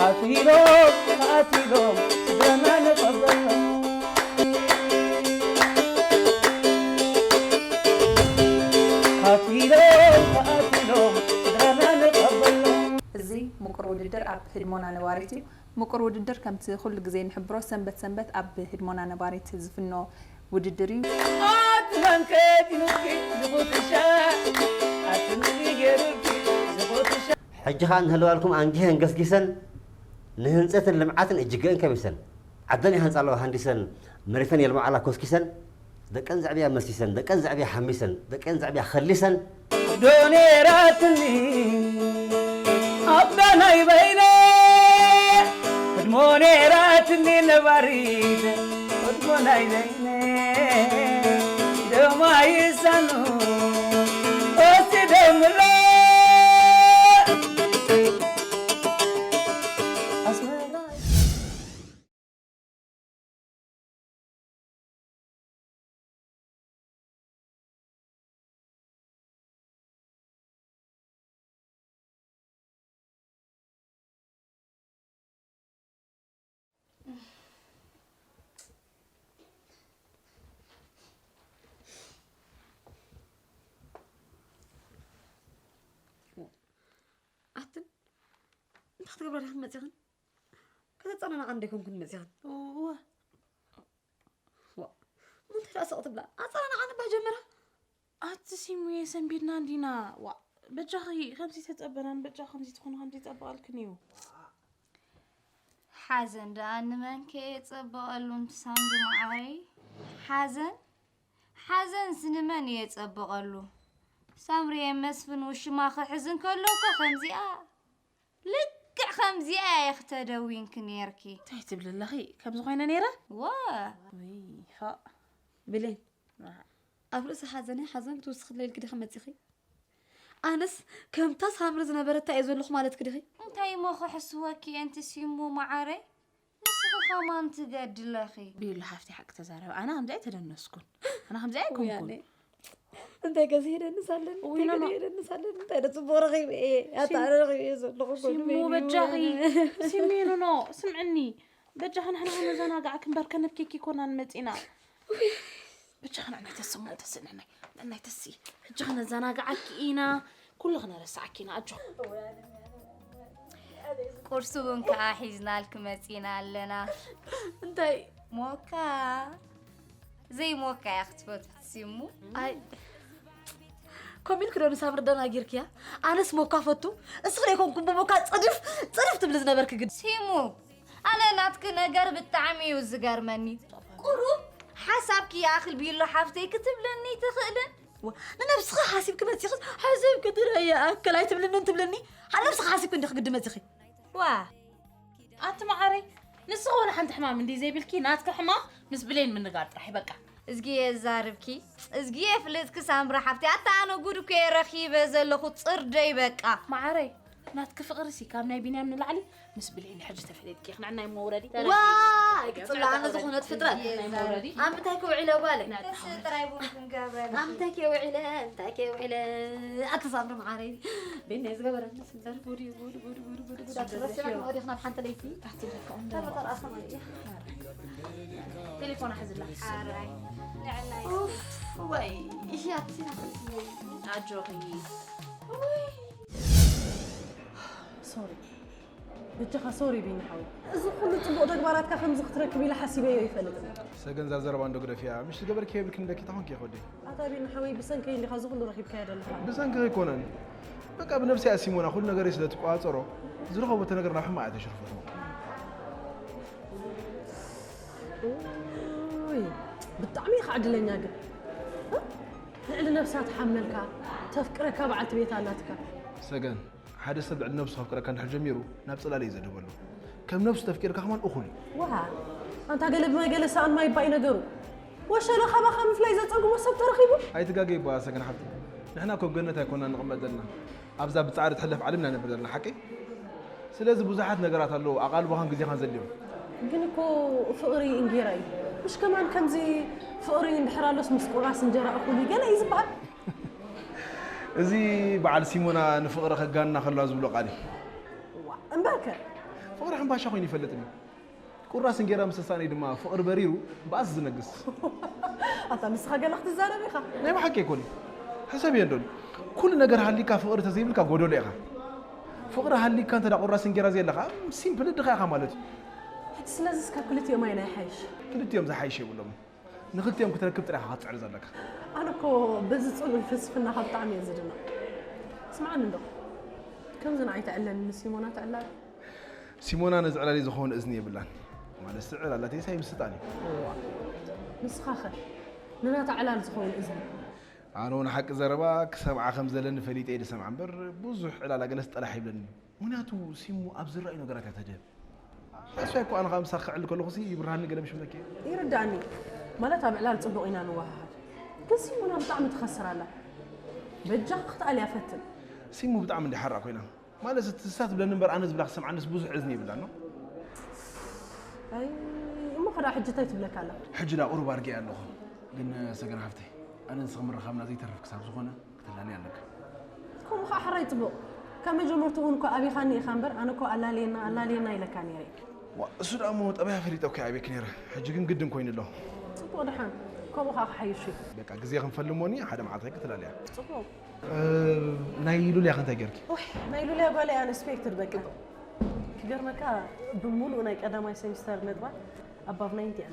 ኣትሎም፣ ኣትሎም፣ ስድራና ንቐበሎም። ኣትሎም ኣትሎም ስድራና ንቐበሎም። እዚ ምቁር ውድድር ኣብ ህድሞና ነባሪት እዩ። ምቁር ውድድር ከምቲ ኩሉ ግዜ ንሕብሮ ሰንበት ሰንበት ኣብ ህድሞና ነባሪት ዝፍኖ ውድድር እዩ። ኣቲ መንከት ኢሉኪ ዝኹትሻ ኣቲ ምዚ ገይሩኪ ዝኹትሻ ሕጂ ኸኣ ንህልዋልኩም ኣንጊሀን ገስጊሰን ንህንጸትን ልምዓትን እጅገአን ከቢሰን ዓደን ይሃንጻ ኣለዋ ሃንዲሰን መሬተን የልምዓላ ኮስኪሰን ደቀን ዘዕብያ መሲሰን ደቀን ዘዕብያ ሓሚሰን ደቀን ዘዕብያ ኸሊሰን ዶ ኔራትኒ ኣባ ናይ በይነ ህድሞ ኔራትኒ ነባሪት ህድሞ ናይ በይነ ደማ ይሳኑ እስቲ ደምሎ ኣስመራ ኣትን እንታይ ክትገብራ ዲኽን መፂኽን? ከተፀናናዓን ዶ ኣይኮንኩን መፂኽን? እወ ዋ እሞ እንታይ ደኣ ስቕ ትብላ? ኣፀናናዓን እባ ጀምራ። ኣቲ ሲሙየ ሰንቢድና እንዲና። ዋ በጃኺ ከምዚ ተጸበናን በጃኺ ከምዚ ትኾኑ ከምዚ ይጸበቐልክን እዩ። ሓዘን ደኣ ንመን ከየጸበቐሉ ሳምሪ መዓረይ? ሓዘን ሓዘንስ ንመን እየ ጸበቐሉ? ሳምርየ መስፍን ውሽማ ከሕዝን ከሎ እኮ ከምዚኣ ልክዕ ከምዚኣ እየ ክተደዊንኪ ነይርኪ። እንታይ ትብሊ ኣለኺ? ከምዚ ኮይነ ነይረ? ዋ ውይ ፋእ ብሌን ኣብ ርእሲ ሓዘነይ ሓዘን ክትውስኽለይ ኢልኪ ዲኺ መፂኺ? ኣነስ ከምታ ሳምሪ ዝነበረታ እየ ዘለኹ ማለትኪ ዲኺ? እንታይ እሞ ክሕስወኪ እየ ኣንቲ ሲሙ መዓረይ? ንስኺ ከማን ትገድለኺ። ቢሉ ሓፍቲ ሓቂ ተዛረበ። ኣነ ከምዚ ኣይተደነስኩን። ኣነ ከምዚ ኣይኮንኩን። ወያነ እንታይ ከዝሄደንስ ኣለኒ እንታይ ከዝሄደንስ ኣለኒ እንታይ ዶ ፅቡቅ ረኺበ እየ ኣታ ኣነ ረኺበ እየ ዘለኹ ሲሙ በጃኺ ሲሚኑኖ ስምዕኒ በጃኺ ንሕና ከነዘናጋዕኪ እምበር ከነብኪኪ ኮናን መፂና በጃኺ ንዕናይ ተስሙ ተስእ ንዕናይ ንዕናይ ተስኢ ሕጂ ከነዘናጋዓኪ ኢና ኩሉ ክነረስዓኪ ኢና ኣጆ ቁርሲ እውን ከዓ ሒዝናልኪ መፂና ኣለና እንታይ ሞካ ዘይሞካ እያ ክትፈትው ትሲሙ ኣይ ከምኡ ኢልኪ ዶ ንሳምሪ ደናጊርክያ ኣነስ ሞካ ፈቱ እስኺ ዘይኮንኩም ብሞካ ፅድፍ ፅድፍ ትብሊ ዝነበርኪ ግዲ ሲሙ ኣነ ናትኪ ነገር ብጣዕሚ እዩ ዝገርመኒ ቁሩብ ሓሳብኪ ይኣኽል ቢሎ ሓፍተይ ክትብለኒ ትኽእልን ንነብስኺ ሓሲብኪ መፂኽስ ሓሲብኪ ትረየ ኣክል ኣይትብልንን ትብልኒ ነብስኺ ሓሲብኪ እንዲኺ ግዲ መፂኺ ዋ ኣቲ መዓረይ ንስኺ ወላ ሓንቲ ሕማም እንዲ ዘይብልኪ ናትኪ ሕማም ምስ ብሌን ምንጋር ጥራሕ በቃ እዝጊ የዛርብኪ እዝጊ የፍልጥኪ ሳምሪ ሓፍቲ ኣታ ኣነ ጉድ እኮ የረኺበ ዘለኹ ፅርደይ በቃ መዓረይ ናትኪ ፍቕርሲ ካብ ናይ ቢንያም ንላዕሊ ምስ ብሌን ሕጂ ተፈለጥኪ ኢኺ ንዕናይ መውረዲ ዋ ኣይክፅላኣኒ ዝኾነት ፍጥረት ናይ መውረዲ ኣብ ምንታይ ክውዒለ ጓለ ደስ ጥራይ ቡን ክንገብረ ኣብ ምንታይ ከውዒለ እንታይ ከውዒለ ኣተሳምሪ መዓረይ ቤናይ ዝገበረኒ ስምዘር ጉድ እዩ ጉድ ጉድ ጉድ ጉድ ጉድ ኣትረስዕ ወዲኽ ናብ ሓንቲ ለይቲ ቴሌፎና ሕዝላ ወይ እሺ ኣትሲና ኣጆኺ ሶሪ በጃኻ ሶሪ ቢኒ ሓወይ። እዚ ኩሉ ጽቡቕ ተግባራትካ ከምዚ ክትረክብ ኢለ ሓሲበዮ ኣይፈልጥን። ሰገን እዛ ዘረባ እንዶ ግደፍያ፣ ምሽ ዝገበርክዮ የብልክን ደኪ ታኾንኪ ኢኺ ወደይ። ኣታ ቢኒ ሓወይ ብሰንከይ እንዲኻ እዚ ኩሉ ረኺብካዮ ዘለኻ። ብሰንኪ ኣይኮነን። በቃ ብነብሰይ እያ ሲሞና ኩሉ ነገረይ ስለ ትቆጻጸሮ ዝረኸበቶ ነገር ናብ ሕማቕ እያ ተሽርፎ። ኡይ ብጣዕሚ ኢኻ ዕድለኛ ግን። ልዕሊ ነብሳ ትሓመልካ፣ ተፍቅረካ በዓልቲ ቤት ኣላትካ። ሰገን፣ ሓደ ሰብ ልዕሊ ነብሱ ከፍቅረካ እንድሕር ጀሚሩ ናብ ጽላል እዩ ዘድህበሉ። ከም ነብሱ ተፍቂርካ ከማን እኹል እዩ። ዋእ፣ ኣንታ ገለ ብማይ ገለ ሰኣን ማይ እባ እዩ ነገሩ። ወሸሎ ካባኻ ምፍላይ ዘጸግሞ ሰብ ተረኺቡ? ኣይትጋገዪ እባ ሰገን ሓብቲ፣ ንሕና እኮ ኣብ ገነት ኣይኮናን ንቕመጥ ዘለና፣ ኣብዛ ብጻዕሪ ትሕለፍ ዓለም ኢና ንነብር ዘለና፣ ሓቀይ? ስለዚ ብዙሓት ነገራት ኣለዉ ኣቓልቦኻን ግዜኻን ዘድልዮም። ግን እኮ ፍቕሪ እንጌራ እዩ። ምሽ ከማን ከምዚ ፍቕሪ እንድሕር ኣሎስ ምስ ቁራስ እንጀራ እኹል እዩ ገለ እዩ ዝበሃል። እዚ በዓል ሲሞና ንፍቕሪ ከጋንና ከለዋ ዝብሎ ቃል እዩ። ዋእ፣ እምበርከ። ፍቕሪ ሕምባሻ ኮይኑ ይፈልጥ እዩ። ቁራስ እንጌራ ምስ ተሳእነይ ድማ ፍቕሪ በሪሩ ባእሲ ዝነግስ። ኣታ ንስኻ ገለ ክትዛረብ ኢኻ። ናይ ብሓቂ ኣይኮነን። ሕሰብ የንዶን። ኩሉ ነገር ሃሊካ ፍቕሪ ተዘይብልካ ጎደሎ ኢኻ። ፍቕሪ ሃሊካ እንተ ደኣ ቁራስ እንጌራ ዘየለኻ፣ ሲምፕል ድኻ ኢኻ ማለት እዩ። ሕጂ ስለዚስ ካብ ክልቲኦም ኣየናይ ይሓይሽ? ክልቲኦም ዝሓይሽ የብሎምን። ንክልቲኦም ክትረክብ ጥራሕ ኢኻ ክትጽዕር ዘለካ። ኣነ እኮ በዚ ጽሉል ፍልስፍናኻ ብጣዕሚ እየ ዝድነቕ። ስምዓኒ እንዶ፣ ከምዚ ንዓይ ትዕለኒ ንሲሞና ትዕላል? ሲሞና ነዚ ዕላሊ ዝኸውን እዝኒ የብላን። ማለት ስዕል ኣላተይስ ኣይምስጣን እዩ። እዋ፣ ንስኻኸ ንናታ ዕላል ዝኸውን እዝኒ? ኣነ እውን ሓቂ ዘረባ ክሰምዓ ከም ዘለኒ ፈሊጠ እየ ዝሰምዓ እምበር፣ ብዙሕ ዕላላ ገለስ ጠላሕ ይብለኒ እዩ። ምኽንያቱ ሲሙ ኣብ ዝረኣዩ ነገራት እያ ተድህብ። ኣስፋይ እኮ ኣነ ኸኣ ምሳኺ ክዕል ከለኹሲ ይብርሃኒ ገለ ምሽ ምለኪ። ይርዳእኒ። ማለት ኣብ ዕላል ጽቡቕ ኢና ንወሃሃድ። ግን ሲሙና ብጣዕሚ ትኸስር ኣላ። በጃኻ ክትኣልያ ፈትን። ሲሙ ብጣዕሚ እንዲ ሓራእ ኮይና። ማለት እቲ ንሳ ትብለኒ እምበር ኣነ ዝብላ ክሰምዓንስ ብዙሕ እዝኒ የብላን ነው። ኣይ፣ እሞ ኸዳ ሕጂ እንታይ ትብለካ ኣላ? ሕጂ ዳ ቁሩብ ኣርጊኣ ኣለኹ። ግን ሰገን ሓፍተይ፣ ኣነ ንስኺ ምርኻብና ዘይተርፍ ክሳብ ዝኾነ ክትላሊ ኣለካ። ከምኡ ኸዓ ሕራይ ጽቡቕ። ካብ መጀመርትኡ እውን እኮ ኣቢኻኒ ኢኻ እምበር፣ ኣነ እኮ ኣላልየና፣ ኣላልየና ኢለካ ነይረ። ዋ፣ እሱ ደኣ እሞ ጠባያ ፈሊጠ እኮ ኣቤክ ነይረ። ሕጂ ግን ግድን ኮይኑ ኣሎ። ጽቡቕ ደሓን። ከምኡ ኸዓ ክሓይሽ እዩ። በቃ ግዜ ክንፈልሞኒ ሓደ መዓልቲ ክትላልያ። ጽቡቕ። እ፣ ናይ ሉልያ ከ እንታይ ጌርኪ? ኡይ፣ ናይ ሉልያ ጓል እያ ኣነ ስፔክትር በቃ። ክገርመካ ብሙሉእ ናይ ቀዳማይ ሴሚስተር ነጥባ ኣባቭ ናይንቲ እያ።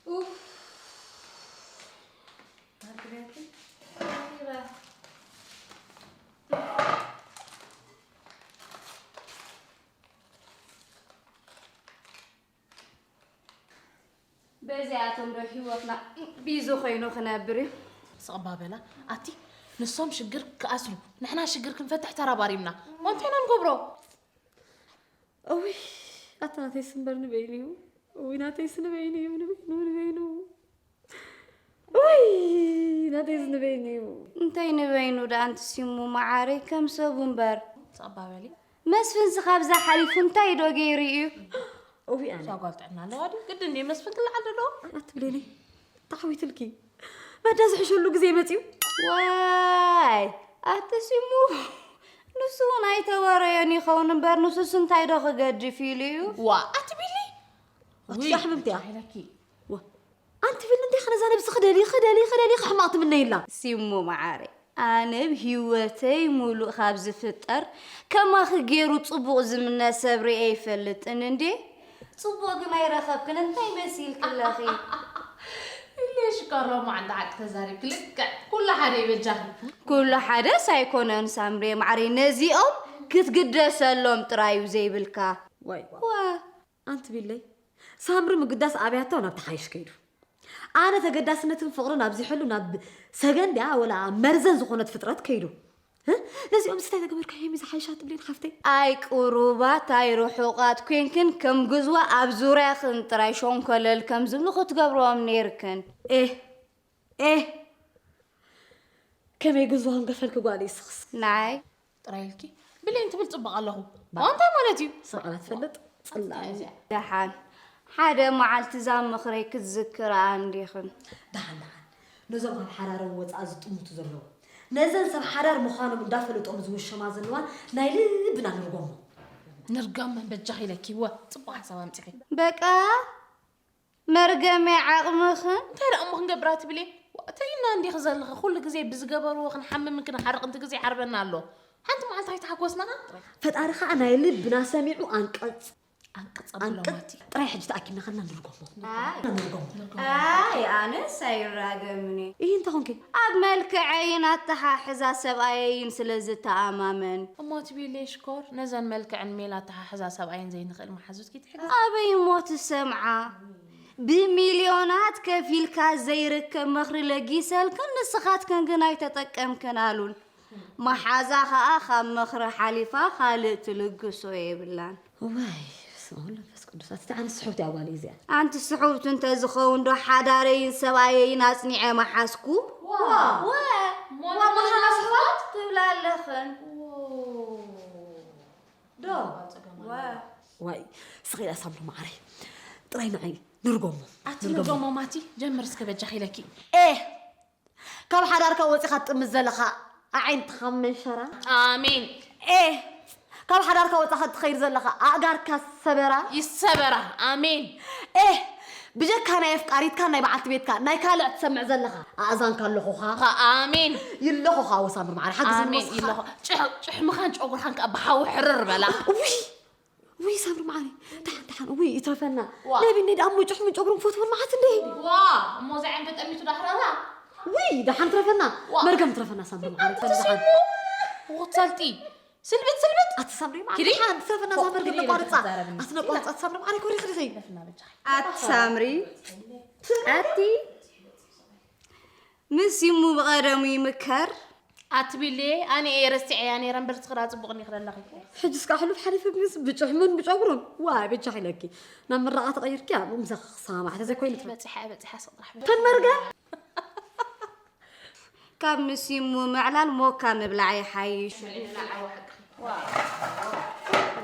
ኡፍ። በዚኣቶም ዶ ህይወትና ቢዚ ኮይኑ ክነብር እዩ? ስቕ እባ በላ ኣቲ፣ ንሶም ሽግር ክኣስሩ ንሕና ሽግር ክንፈትሕ ተራባሪብና። እንታይ ኢና ንገብሮ? እውይ ኣታ ናተይስ እምበር ንበይኑ እዩ። እውይ ናተይስ ንበይኑ እዩ፣ ንበይኑ፣ ንበይኑ። እውይ ናተይስ ንበይኑ እዩ። እንታይ ንበይኑ ደኣ ኣንቲ ሲሙ መዓረይ፣ ከም ሰቡ እምበር። ስቕ እባ በሊ። መስፍንስ ካብዛ ሓሊፉ እንታይ ዶ ገይሩ እዩ? እውይ ኣነ። እዛ ጓል ጥዕና ኣለዋ ድዩ? ግድን ድዩ መስፍን ክለዓል ዘለዎ? ኣትብለኒ። ተዓዊትልኪ። መዳ ዝሕሸሉ ግዜ መጺኡ። ዋይ ኣቲ ሲሙ፣ ንሱ እውን ኣይተወረዮን ይኸውን እምበር፣ ንሱስ እንታይ ዶ ክገድፍ ኢሉ እዩ? ዋ ኣቲ ቢሊ። ኣቲ ውይ፣ ኣሕምምቲ እያ። ኢለኪ። ዋ፣ ኣንቲ ቢሊ እንዲኻ ነዛ ነብስኺ ደልዪ፣ ክደልዪ፣ ክደልዪ፣ ሕማቕ ትምነይላ። ሲሙ መዓረይ፣ ኣነ ኣብ ህይወተይ ሙሉእ ካብ ዝፍጠር ከማኺ ገይሩ ጽቡቕ ዝምነ ሰብ ርእየ ኣይፈልጥን እንዴ። ጽቡቕ ግን ኣይረኸብክን፣ እንታይ መሲልኪ ኣለኺ? ኢለ ሽኮር ሎማዓንቲ ሓቂ ተዛሪብኪ፣ ልክዕ ኩሉ ሓደ እዩ በጃኺ። ኩሉ ሓደስ ኣይኮነን ሳምሬ መዓረይ፣ ነዚኦም ክትግደሰሎም ጥራይ እዩ ዘይብልካ። ዋይ። ዋ። ኣንቲ ቢለይ፣ ሳምሪ ምግዳስ ኣብያቶ ናብ ተሓይሽ ከይዱ። ኣነ ተገዳስነትን ፍቕርን ኣብዚሐሉ ናብ ሰገን ድያ ወላ መርዘን ዝኾነት ፍጥረት ከይዱ። ህ? ነዚኦም ስታይ ተገበርካዮም እዩ ዝሓይሻ ትብሌን ሓፍተይ? ኣይ ቅሩባት ኣይ ርሑቓት ኮይንክን ከም ግዝዋ ኣብ ዙርያኽን ጥራይ ሾንኮለል ከም ዝብሉ ክትገብርዎም ነይርክን። ኤህ፣ ኤህ፣ ከመይ ግዝዋ ክንገፈልኪ ጓል ይስኽስ? ንዓይ ጥራይ ኢልኪ ብሌን ትብል ጽቡቕ ኣለኹ። ባ- እንታይ ማለት እዩ? ስቕ ኢላ ትፈልጥ? ጽላኢ። ደሓን ሓደ መዓልቲ እዛ ምኽረይ ክትዝክርኣ እንዲኽን። ደሓን፣ ደሓን። ነዞም ካብ ሓዳሮም ወጻኢ ዝጥምቱ ዘለዉ፣ ነዘን ሰብ ሓዳር ምዃኖም እንዳፈለጦም ዝውሸማ ዘለዋ ናይ ልብና ንርጎሞ። ንርገመን በጃኺ ኢለኪ። እወ፣ ጽቡቕ ሓሳብ ኣምጺኺ። በቃ መርገመይ ዓቕምኽን። እንታይ ደኣ እሞ ክንገብራ ትብሊ? ዋ፣ ተይና እንዲኺ ዘለኺ። ኩሉ ግዜ ብዝገበርዎ ክንሓምምን ክንሓርቕን እቲ ግዜ ይዓርበና ኣሎ። ሓንቲ መዓልቲ ኣይተሓጎስናን? ፈጣሪ ኸኣ ናይ ልብና ሰሚዑ ኣንቀጽ፣ ኣንቀጽ ኣንቀጽ ኣቢሎም ኣቲ። ጥራይ ሕጂ ተኣኪብና ኸና ንርጎሞ። ኣይ። ንርጎሞ። ኣይ፣ ኣነስ ኣይራገምን እየ። እይ፣ እንታይ ኾንኪ? ኣብ መልክዐይን ኣተሓሕዛ ሰብኣየይን ስለ ዝተኣማመን። እሞ ትብሊ ሽኮር፣ ነዘን መልክዕን ሜላ ኣተሓሕዛ ሰብኣይን ዘይንኽእል መሓዙትኪ ትሕግዝ? ኣበይ እሞ ትሰምዓ? ብሚልዮናት ከፊልካ ዘይርከብ ምኽሪ ለጊሰልክን፣ ንስኻትክን ግን ኣይተጠቀምክናሉን። መሓዛ ኸኣ ካብ ምኽሪ ሓሊፋ ካልእ ትልግሶ የብላን። እዋይ፣ በስመ አብ ወወልድ ወመንፈስ ቅዱስ። ኣቲ ኣነ ስሕውቲ እያ ጓለይ እዚኣ። ኣንቲ ስሕውቲ እንተዝኸውን ዶ ሓዳረይን ሰብኣየይን ኣጽኒዐ ምሓዝኩ? ዋ! ዋ! ዋ! ሞና ስሕዋት ትብላ ኣለኽን። ዶ? ዋ! ዋይ፣ ስቕ ኢላ ሳምሪ መዓረይ። ጥራይ ንዓይ ንርጎሞ። ኣቲ ንርጎሞ። ንርጎሞ ማቲ፣ ጀምር እስከ በጃኺ ኢለኪ። ኤህ! ካብ ሓዳርካ ወጺኻ ትጥምት ዘለኻ ኣዒንትኻ መንሸራ። ኣሜን። ኤህ! ካብ ሓዳርካ ወጻኻ ትኸይድ ዘለኻ ኣእጋርካ ሰበራ። ይሰበራ። ኣሜን። ኤህ! ብጀካ ናይ ኣፍቃሪትካ ናይ በዓልቲ ቤትካ ናይ ካልእ ትሰምዕ ዘለኻ ኣእዛንካ ኣለኹኻ። ኣሜን። ይለኹኻ ወሳምሪ ማዕረ ሓግዝ ኣሜን። ይለኹ። ጭሕምኻን ጨጉርኻን ከኣ ብሓዊ ሕርር በላ። ውይ ውይ ሳምሪ ማዕረ፣ ደሓን ደሓን። ውይ ይትረፈና። ናይ ቢኒ ደኣ እሞ ጭሕምን ጨጉርን ክፈትዎ መዓት እንዴ። ዋ እሞ እዛ ዓይን ተጠሚቱ ዳሕረራ። ውይ ደሓን ትረፈና። መርገም ትረፈና ሳምሪ ማዕረ። ደሓን። ወትሳልጢ ስልብት ስልብት። ኣቲ ሳምሪ ማዕረ፣ ኪዲ። ደሓን ትረፈና። እዛ መርገም ነቋርጻ። ኣቲ ነቋርጻ። ኣቲ ሳምሪ ማዕረ ኮሪ ክዲ ሰይ። ኣቲ ሳምሪ ኣቲ ምስ ይሙ ብቐደሙ ይምከር። ኣቲ ቢሌ ኣነ እየ ረሲዐያ ነይረ እምበር ትኽራ ጽቡቕ እንዲኽረ ኣለኺ። ሕጅስ ከዓ ሕሉፍ ሓሊፉ ምስ ብጭሕሙን ብጨጉሩን። ዋይ በጃኺ ኢለኪ ናብ ምራቓ ተቐይርኪ ኣብኡ ምሳኺ ክሰማማዕ ተዘይኮይኑ ትበ- በጺሓ በጺሓ ስቕ ጥራሕ በል። ከም መርገም። ካብ ምስ ይሙ ምዕላል ሞካ ምብላዕ ይሓይሽ።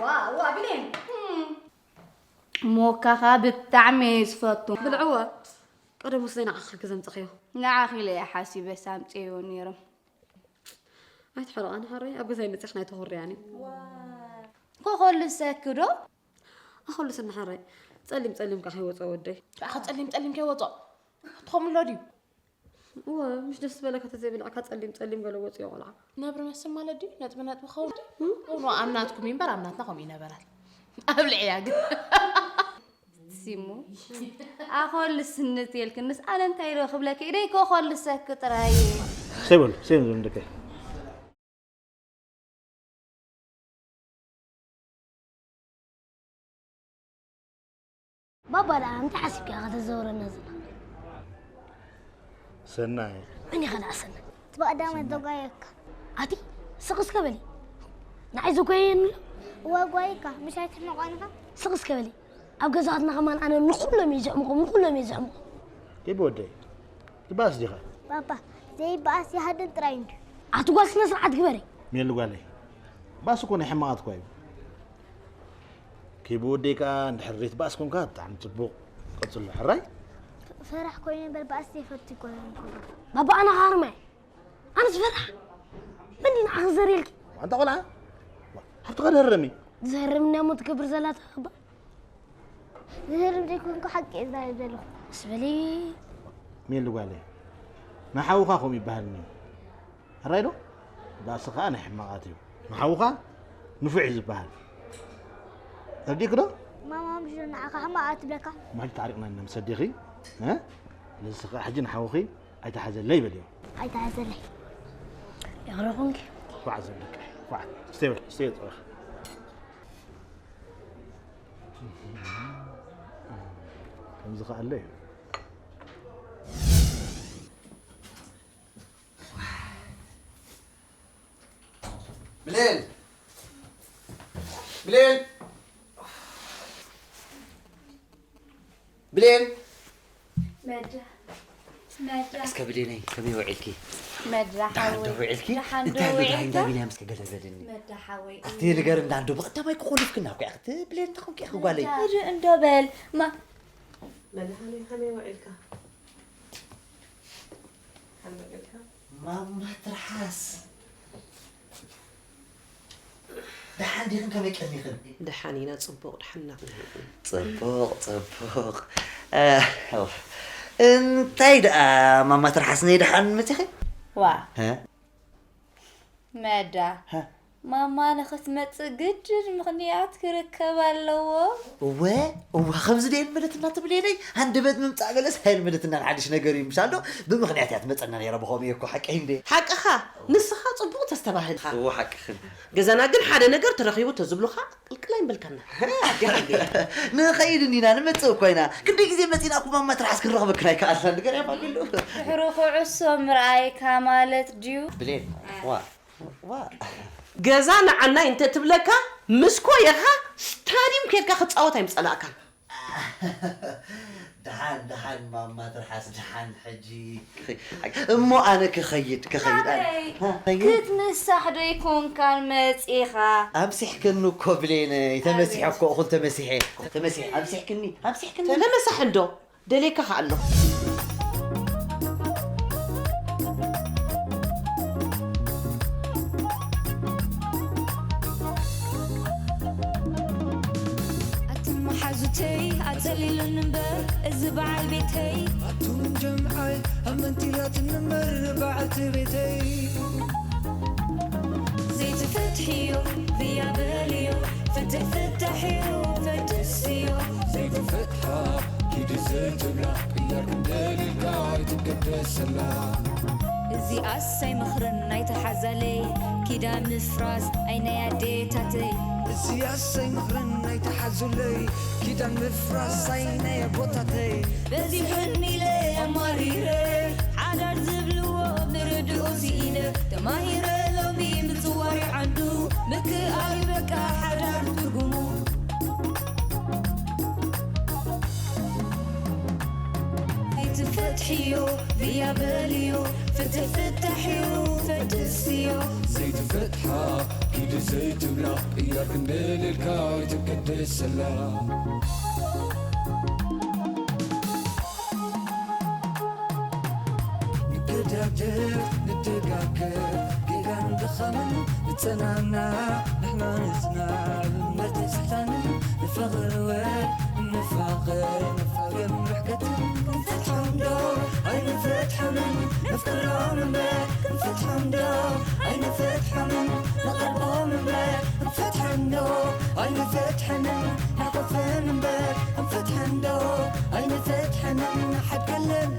ዋ ዋ ቢሌን። ሞካኻ ብጣዕሚ እየ ዝፈቱ። ብልዕዎ። ቀደሙስ ዘይንዓኺ ክዘምጽኽዮ። ንዓኺ ኢለ እየ ሓሲበስ ኣምጽኤዮ ነይረ። ኣይትሕረቓኒ ሓረይ፣ ኣብ ገዛይ መጺኽን ኣይተኹርያኒ። ኮኾልሰኪ ዶ? ኣኾልስኒ ሓረይ፣ ጸሊም ጸሊም ከ ከይወጾ ወደይ። ኣኸ ጸሊም ጸሊም ከይወጾ ትኾምሎ ድዩ? እወ፣ ምሽ ደስ ዝበለካ ተዘይበላዕካ ጸሊም ጸሊም ገለ ወጽዮ ቆልዓ። ነብሪ መስል ማለት ድዩ? ነጥቢ ነጥቢ ኸውን ድዩ? እም? እውኖ ኣብ ናትኩም እምበር ኣብ ናትና ከምኡ ይነበራል። ኣብልዕያ ግን። ሲሙ ኣኾልስኒ ትየልክንስ ኣነ እንታይ ዶ ክብለኪ ኢደይ ኮኾልሰኪ ጥራይ። ሰይ በሉ፣ ሰይ በሉ ደቀይ። ባባ ደኣ እንታይ ሓሲብካ ኢኻ ከተዘውረና ዘላ? ሰናይ። መን ኢኻ ደኣ ሰናይ? እቲ ብቐዳማይ ዘጓየካ። ኣቲ ስቕ እስከ በሊ። ንዓይ ዘጓየየኒ ኣሎ? እወ ጓይካ፣ ምሽ ኣይትሕመቖን ኢኻ? ስቕ እስከ በሊ። ኣብ ገዛትና ከማን ኣነ ንኹሎም እየ ዘሕምቖም፣ ንኹሎም እየ ዘሕምቖም። ከይቢ ወደይ፣ ትበኣስ ዲኻ? ባባ፣ ዘይበኣስ ይሃድን ጥራይ እንድዩ። ኣቲ ጓል ስነ ስርዓት ግበሪ። ሜሉ ጓለይ፣ ባእሲ እኮ ናይ ሕማቓት እኳ እዩ። ከይቢ ወደይ ከኣ እንድሕር ዘይትበኣስ ኮንካ ብጣዕሚ ጽቡቕ። ቀጽሎ፣ ሕራይ? ፈራሕ ኮይኑ እምበር ባእሲ ዘይፈቱ ኣይኮነን እኮ። ባባ፣ ኣነ ከኣ ሃርማይ። ኣነ ዝፈርሕ? መን እዩ ንዓኺ ዘርእልኪ? ኣንታ ቆልዓ፣ ሃብትኻ ደርረሚ። ዝህርም እሞ ትገብር ዘላ ተኸባ። ዝህርም ዘይኮንኩ ሓቂ እየ ዝዛረብ ዘለኹ። ምስ በሊ። ሜሉ ጓለይ፣ ንሓውኻ ከምኡ ይበሃልኒ። ሕራይ ዶ? ባእሲ ኸኣ ናይ ሕማቓት እዩ። ንሓውኻ ንፉዕ እዩ ዝበሃል። ተረዲእኪ ዶ? ማማ ምሽ ዶ ንዓኻ ሕማቕ እያ ትብለካ? ማሕጂ ተዓሪቕና ኢና ምስ ኣዴኺ፣ እ? ስለዚ ኸኣ ሕጂ ንሓውኺ ኣይትሓዘለይ በልዮ። ኣይትሓዘለይ። ይቕረ ኹንኪ። ኳዕ ዘብልካ፣ ኳዕ። ስተይ በል፣ ስተይ ጸወኻ። ከምዚ ኸኣ ኣሎ እዩ። ብሌን! ብሌን! ብሌን! መዳ፣ መዳ። እስከ ብሌነይ፣ ከመይ ውዒልኪ? መዳ ደሓን ዶ ሓወይ። ውዒልኪ? ደሓን ዶ እንታይ ኣሎ ደሓን ውዒልካ? እንዳ ቢንያም እስከ ገለ በልኒ። መዳ ሓወይ። ኣቲ ንገር እንዳ እንዶ ብቐዳማይ ክኾልፍክና እኮ እያ። ኣቲ ብሌን እንታይ ኮንኪ እያ ክጓለይ? መዳ እንዶ በል። ማ- መድሃኔ ከመይ ውዒልካ? ከመይ ውዒልካ? ማማ ትርሓስ። ደሓን ዲኽን ከመይ ቀኒኽን? ደሓን ኢና፣ ጽቡቕ ደሓን ኢና። ጽቡቕ፣ ጽቡቕ። እ፣ እንታይ ደኣ ማማ ትርሓስ ነይ ደሓን መጺኺ? ዋ። ሀ? መዳ። ሀ? ማማ ንኽትመጽእ ግድን ምኽንያት ክርከብ ኣለዎ። እወ፣ እወ፣ ከምዚ ደየን መለትና ትብል የለይ። ሃንደበት ምምጻእ ገለስ ሃይል መለትና ሓድሽ ነገር እዩ ምሻል ዶ? ብምኽንያት እያ ትመጸና ነይራ ብኸምኡ እየ እኮ ሓቀይ እንዴ? ሓቅኻ፣ ንስኻ ጽቡቕ ተስተባህል። እወ፣ ሓቅኽን። ገዛና ግን ሓደ ነገር ተረኺቡ ተዝብሉኻ ቅልቅል ኣይምበልካና። ንኸይድ እንዲና፣ ንመጽእ እኮ ኢና። ክንደይ ግዜ መጺና እኮ ማማ ትርሓስ ክንረኽበክን ኣይከኣልናን። ንገር እያ ፋሚሉ። ድሕሪ ኩዕሶ ምርኣይካ ማለት ድዩ? ብሌን፣ ዋ፣ ዋ። ገዛ ንዓናይ እንተ ትብለካ፣ ምስ ኮየኻ ስታድዩም ኬድካ ክጻወት ኣይምጸላእካን። ደሓን፣ ደሓን፣ ማማ ትርሓስ፣ ደሓን ሕጂ። እሞ ኣነ ክኸይድ፣ ክኸይድ፣ ኣነ። ኣበይ? ሃ፣ ኸይድ? ክትምሳሕ ዶ ኣይኮንካን መጺኻ? ኣምሲሕክኒ እኮ ብሌነይ፣ ተመሲሐ ኣቤት። እኮ፣ እኹል ተመሲሐ። ተመሲሐ፣ ኣምሲሕክኒ፣ ኣምሲሕክኒ። ተመሳሕ እንዶ፣ ደልየካ ከኣ ኣለኹ። ኣትን መሓዙተይ ተሊሉኒ እምበር እዚ በዓል ቤተይ። ኣቱም ጀምዓይ ኣመንቲላትኒ እምበር በዓልቲ ቤተይ። ዘይትፈትሕዮ ብያ በልዮ፣ ፍትሕ ፍታሕዮ ፈድስዮ። ዘይትፈትሓ ኪዲ ዘይትብላ፣ ቅያር ክንደልልካ ኣይትገደሰላ። እዚኣስ ኣይመኽርን ናይታ ሓዛለይ፣ ኪዳን ምፍራስ ኣይ ናይ ኣዴታተይ። እዚኣስ ኣይመኽርን ናይታ ሓዙለይ፣ ኪዳን ምፍራስ ኣይ ናይ ኣቦታተይ። በዚሑኒ ኢለ ኣማሪረ፣ ሓዳር ዝብልዎ ምርድኡ ስኢነ። ተማሂረ ሎሚ ምጽዋር ዓንዱ፣ ምክኣል በቃ ሓዳር ትርጉሙ። ዘይትፈትሕዮ ብያ በልዮ፣ ፍትሕ ፍታሕዮ ፈድስዮ። ዘይትፈትሓ ኪዲ ዘይትብላ፣ ቅያር ክንደልልካ ኣይትገደሰላ። ንገዳደፍ ንደጋገፍ፣ ጌጋን ድኻምን ንጸናና፣ ንሕና ንጽናዕ፣ እምነት ንስሕታንን ንፋቐር ወ ንፋቐር፣ ንፋቐር ርሕቀትን። ክንፈትሖም ዶ ኣይንፈትሖምን? ነፍቅሮም እምበር ክንፈትሖም ዶ ኣይንፈትሖምን? ንቐርቦም እምበር ክንፈትሖም ዶ ኣይንፈትሖምን? ንሓቆፈን እምበር ክንፈትሖም ዶ ኣይንፈትሖምን? ንሓድገለን